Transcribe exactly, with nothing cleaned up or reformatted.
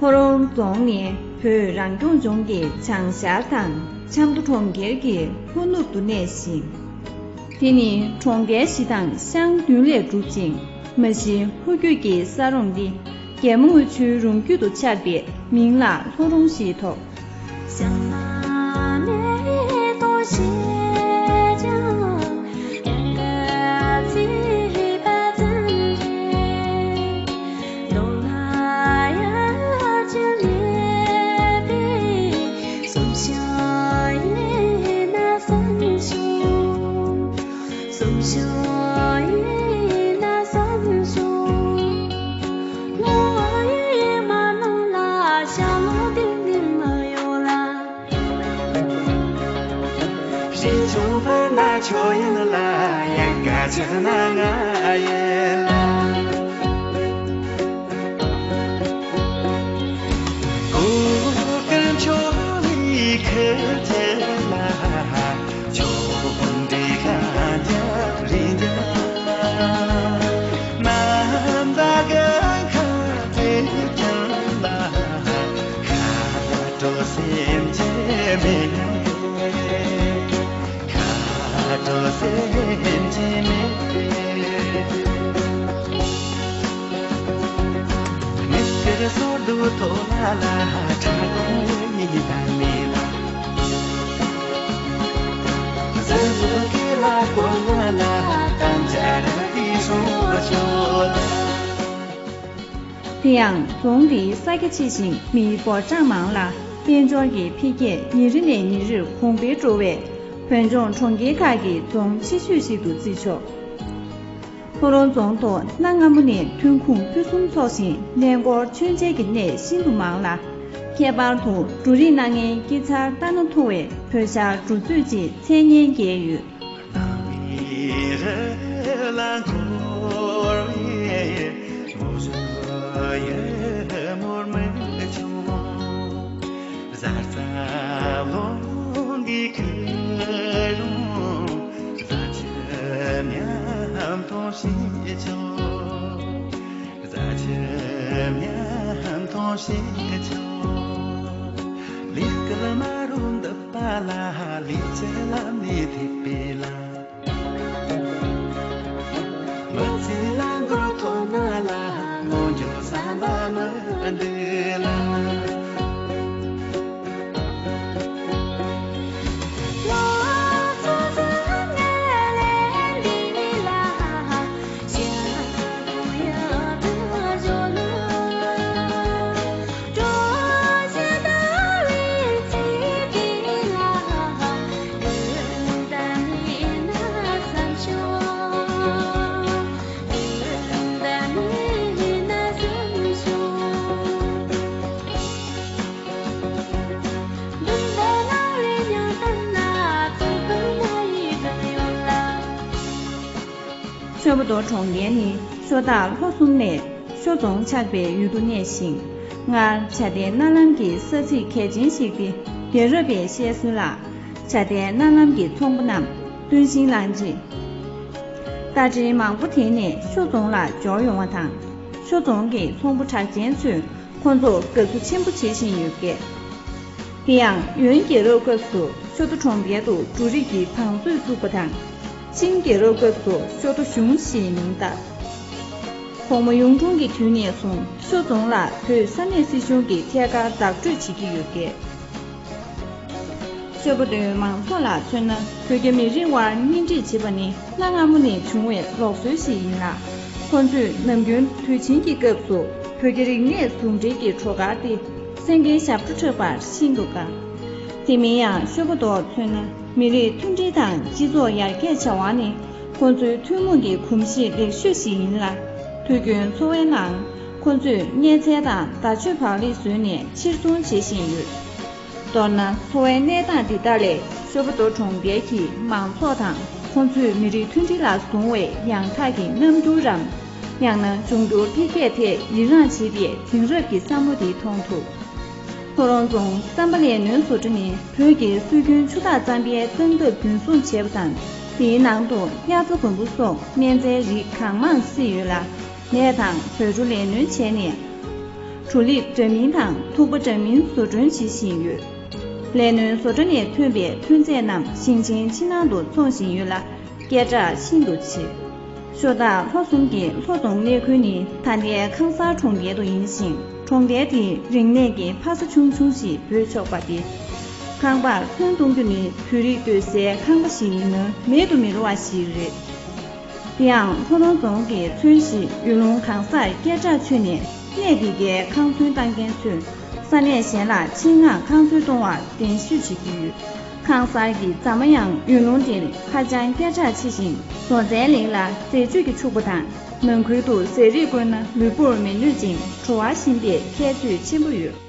ལྷོ་རོང་རྫོང་ནི་བོད་རང་སྐྱོང་ལྗོངས་ཀྱི་བྱང་ཤར་དང་ཆབ་མདོ་གྲོང་ཁྱེར་གྱི་ལྷོ་ནུབ་ཏུ་གནས་ཤིང་། དེ་ནི་གྲོང་ཁྱེར་བཞི་དང་ཤང་བདུན་ལས་གྲུབ་ཅིང་། མ་གཞི་ལྷོ་རྒྱུད་ཀྱི་ས་རོང་འདི་རྒྱལ་མོ་རྔུལ་ཆུའི་རོང་རྒྱུད་དུ་ཆགས་པས་མིང་ལ་ལྷོ་རོང་ཞེས་ཐོགས། དེ་ཡང་རྫོང་འདིའི་ས་རྒྱ་ཆེ་ཞིང་མིའི་འབོར་གྲངས་མང་ལ། དཔལ་འབྱོར་གྱི་འཕེལ་རྒྱས་ཉིན་རེ་ནས་ཉིན་རེར་གོང་འཕེལ་འགྲོ་བས། བོད་ལྗོངས་གྲོང་ཁྱེར་ཁག་གི་རྫོང་ཆེ་ཤོས་ཤིག་ཏུ་བརྩི་ཆོག་ལྷོ་རོང་རྫོང་དུ་གནའ་སྔ་མོ་ནས་ཐོན་ཁུངས་ཕུན་སུམ་ཚོགས་ཤིང་། གནས་སྐོར་མཆོད་མཇལ་གྱི་གནས་ཤིན་ཏུ་མང་ལ། ཁྱད་པར་དུ་འབྲུ་རིགས་སྣ་ལྔའི་དཀྱིལ་ཆར་ལྟ་ན་མཐོ་བའི་བོད་ཤར་འབྲུ་མཛོད་ཅེས་མཚན་སྙན་བརྒྱབ་ཡོད། ཆོས་པ་མདོ་གྲོང་ཁྱེར་ནི་ཤོ་སྟག་ལྷོ་གསུམ་ལས་ཤོ་རྫོང་ཆགས་པའི་ཡུལ་དུ་གནས་ཤིང་། སྔར་བྱ་དེ་གནའ་ལམ་གྱི་ས་ཚིགས་གལ་ཆེན་ཞིག་སྟེ། རྒྱལ་རབས་པས་བཤད་སྲོལ་ལ། བྱ་དེ་གནའ་ལམ་གྱི་ཚོང་པ་རྣམས་སྟོན་ཤིང་བླངས་རྗེས། རྟ་དྲེལ་མང་པོ་དེད་ནས་ཤོ་རྫོང་ལ་འབྱོར་ཡོང་བ་དང་། ཤོ་རྫོང་གི་ཚོང་པ་གྲགས་ཅན་ཚོས་ཁོང་ཚོར་དགའ་བསུ་ཆེན་པོ་བྱེད་བཞིན་ཡོད་སྐད། དེ་ཡང་ཡོན་རྒྱལ་རབས་སྐབས་སུ་ཤོ་སྟོད་གྲོང་ཁྱེར་དུ་འབྲུ་རིགས་ཀྱི་བང་མཛོད་བཙུགས་པ་དང་། ཆིང་རྒྱལ་རབས་སྐབས་སུ་ཤོ་སྟོད་གཞུང་ཞེས་མིང་བཏགས། གོང་མ་གཡུང་དྲུང་གི་དུས་ནས་བཟུང་ཤོ་རྫོང་ལ་བོད་ས་གནས་སྲིད་གཞུང་གིས་ཐད་ཀར་བདག་སྤྲོད་བྱེད་ཀྱི་ཡོད་སྐད། ཤོ་སྟོད་མང་ཚོགས་ལ་མཚོན་ན། བོད་རྒྱ་མི་རིགས་དབར་གཉེན་སྒྲིག་བྱེད་པ་ནི་གནའ་སྔ་མོ་ནས་བྱུང་བའི་ལུགས་སྲོལ་ཞིག་ཡིན་ལ། ཁོ་ཚོས་ནམ་རྒྱུན་དུས་ཆེན་གྱི་སྐབས་སུ་བོད་རྒྱ་རིག་གནས་ཟུང་འབྲེལ་གྱི་བྲོ་གར་སྟེ། སེང་གེའི་ཞབས་བྲོ་འཁྲབ་པར་ཤིན་ཏུ་དགའ། དེ་མིན་ཡང་ཤོ་སྟོད་མཚོན་ན། མི་རིགས་མཐུན་སྒྲིལ་དང་སྤྱི་ཚོགས་ཡར་རྒྱས་བྱ་བ་ནི་ཁོ་ཚོའི་ཐུན་མོང་གི་གོམས་གཤིས་ལེགས་ཤོས་ཤིག་ཡིན་ལ། དུས་རྒྱུན་འཚོ་བའི་ནང་ཁོ་ཚོས་གཉན་ཚལ་དང་དར་ལྕོག་བག་ལེབ་བཟོས་ནས་ཕྱིར་ཚོང་བྱེད་བཞིན་ཡོད། མདོར་ན། འཚོ་བའི་གནས་སྟངས་འདི་དག་ལས་ཤོ་སྟོད་གྲོང་ཁྱེར་གྱི་མང་ཚོགས་དང་ཁོང་ཚོས་མི་རིགས་མཐུན་སྒྲིལ་ལ་བཟུང་བའི་ཡང་དག་གི་རྣམ་འགྱུར་རམ། ཡང་ན་འབྱུང་འགྱུར་འཕེལ་རྒྱས་ཐད་ཡི་རངས་བྱེད་པའི་དེང་རབས་ཀྱི་བསམ་བློ་འདི་མཐོང་ཐུབ། ལྷོ་རོང་རྫོང་བསམ་པ་ལས་སྣོན་བཟོ་གྲྭ་ནི་བོད་ཀྱི་སྲོལ་རྒྱུན་ཆུ་འཐག་རྩམ་པའི་སྟངས་སྟབས་རྒྱུན་སྲུང་བྱས་པ་དང་། དེའི་ནང་དུ་དབྱར་རྩྭ་དགུན་འབུ་སོགས་གཉན་ཚལ་རིགས་གང་མང་བསྲེས་ཡོད་ལ། ནས་དང་བོད་ཕྲུག་ལས་སྣོན་བྱས་ནས། བྲོ་ལེབ་འདྲ་མིན་དང་ཐུག་པ་འདྲ་མིན་བཟོ་སྐྲུན་བྱེད་བཞིན་ཡོད། ལས་སྣོན་བཟོ་གྲྭ་ནས་ཐོན་པའི་ཐོན་རྫས་རྣམས་ཞིང་ཆེན་ཕྱི་ནང་དུ་འཚོང་བཞིན་ཡོད་ལ། སྐད་གྲགས་ཤིན་ཏུ་ཆེ། ཤོ་སྟག་ལྷོ་གསུམ་གྱི་ལྷོ་རྫོང་གནས་ཁུལ་ནི་ད་ལྟའི་ཁང་གསར་གྲོང་ཁྱེར་དུ་ཡིན་ཞིང་། གྲོང་རྡལ་དེའི་རིག་གནས་ཀྱི་ཕ་ས་ཆུང་ཆུང་ཞེས་འབོད་ཆོག་པ་སྟེ། ཁང་པར་ཚོན་གཏོང་རྒྱུ་ནི་བོད་རིགས་སྡོད་སའི་ཁང་པ་ཞིག་ཡིན་ན་མེད་དུ་མི་རུང་བ་ཞིག་རེད། དེ་ཡང་ལྷོ་རོང་རྫོང་གི་ཚོན་ཞིག་ཡུལ་ལུང་གང་སར་སྐད་གྲགས་ཆོད་ནས། གནས་དེ་གའི་ཁང་ཚོན་བཏང་མཁན་ཚོས་ས་གནས་གཞན་ལ་ཆེད་མངགས་ཁང་ཚོན་གཏོང་བར་གདན་ཞུ་བྱེད་ཀྱི་ཡོད། ཁང་གསར་གྱི་རྫ་མ་ཡང་ཡུལ་ལུང་དེར་ཧ་ཅང་སྐད་གྲགས་ཆེ་ཞིང་། བཟོ་རྩལ་གླིང་ལ་ཟས་བཅུད་ཀྱིས་ཕྱུག་པ་དང་། ནང་ཁུལ་དུ་ཟས་རིགས་བསྐོལ་ན་ལུས་པོར་མི་གནོད་ཅིང་བྲོ་བ་ཞིམ་པའི་ཁྱད་ཆོས་ཆེན་པོ་ཡོད།